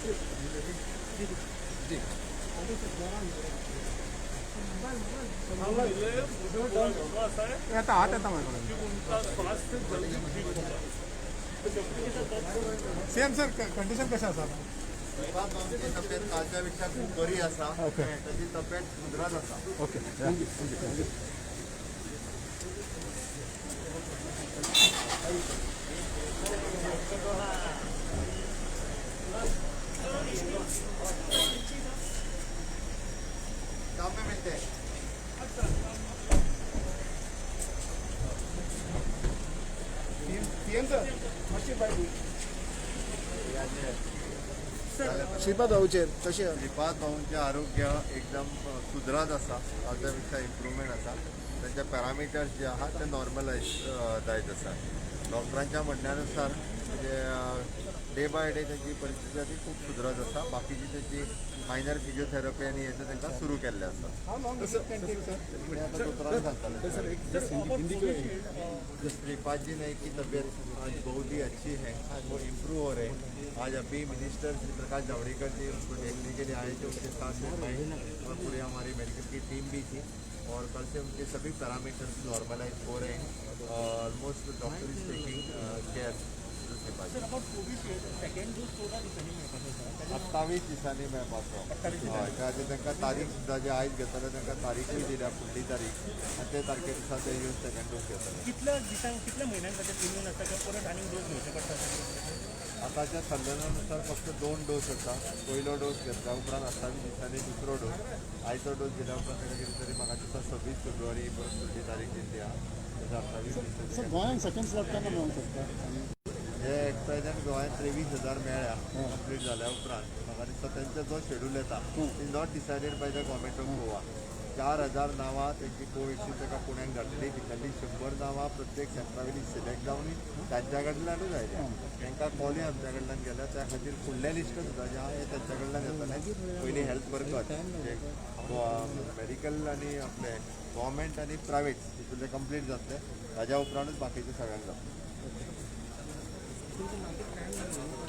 मुझे पूरा विश्वास है आता हात येता माझ्याकडे. कि उनका स्वास्थ्य जल्दी ठीक होगा। सेम सर, कंडिशन कशें आसा? श्रीपाद भाऊंची तब्येत कालच्या खूप बरी आसा. ताची तब्येत सुदरत आसा. ओके. शाम में मिलते हैं. सीएम सर, मातशी बाय. श्रीपाद भाऊचेर कशें? श्रीपाद भाऊंचें आरोग्य एकदम सुदरत आसा. कालच्या पेक्षा इम्प्रुवमेंट आसा. तांचे पॅरामिटर्स जे आहा ते नॉर्मलायज जायत आसा. डॉक्टरांच्या म्हणण्यानुसार, म्हणजे डे बाय डे तांची परिस्थिती आसा ती खूब सुदरत आसा. बाकीची तांची मायनर फिजिओथेरपी आनी हें तांकां सुरू केल्लें आसा. How long is it can take, sir? ते आतां दोतोरान सांगतले. श्रीपाद जी नाईक की तबीयत आज बहुत ही अच्छी है, वो इम्प्रूव हो रहे हैं. आज अभी मिनिस्टर श्री प्रकाश जावड़ेकर जी उनको देखने के लिए आए थे. उनके साथ में मैं और पूरी हमारी मेडिकल की टीम भी थी और कल से उनके सभी पैरामीटर्स नॉर्मलाइज हो रहे हैं. Almost doctor is taking care. Shripad, 28 दिसांनी मेळपाचो. हय, त्या खातीर तांकां तारीख सुद्दां जे आयज घेतले तांकां तारीखूय दिल्या, फुडली तारीख, आनी ते तारखे दिसा ते येवन सेकंड डोस घेतले. कितल्या दिसांक, कितल्या म्हयन्यांक ताचेर इम्यून आसता किंवा परत आनीक डोस घेवचे पडटा? आतांच्या सल्ल्यानुसार फक्त दोन डोस आसा. पयलो डोस घेतल्या उपरांत 28 दिसांनी दुसरो डोस. आयचो डोस दिल्या उपरांत ताका कितें तरी म्हाका दिसता 26 फेब्रुवारी परत फुडली तारीख दिल्ली आहा. तेका 28 दिसांनी. गोंयांत सेकंड स्लॉट केन्ना मेळोंक शकता आनी हे एट प्रेझेंट गोंयांत 23,000 मेळ्ळ्या कंप्लीट जाल्या उपरांत. म्हाका दिसता तेंचो जो शेड्यूल येता is not decided by the government of Goa. 4000 नांवां तेंची कोव्हॅक्सिन ताका पुण्याक धाडलेली. भितरलीं 100 नांवां प्रत्येक सेंटरा वयली सिलेक्ट जावन तांच्या कडल्यानूच आयल्या. तांकां कॉलूय आमच्या कडल्यान गेल्या. त्या खातीर फुडलें लिस्ट सुद्दां जें आहा हें तांच्या कडल्यान येतलें. पयलीं हेल्थ वर्कर जे मेडिकल आनी आपले गव्हर्मेंट आनी प्रायवेट तितूंतलें कंप्लीट जातलें, ताज्या उपरांतूच बाकीचें सगळ्यांक जातलें.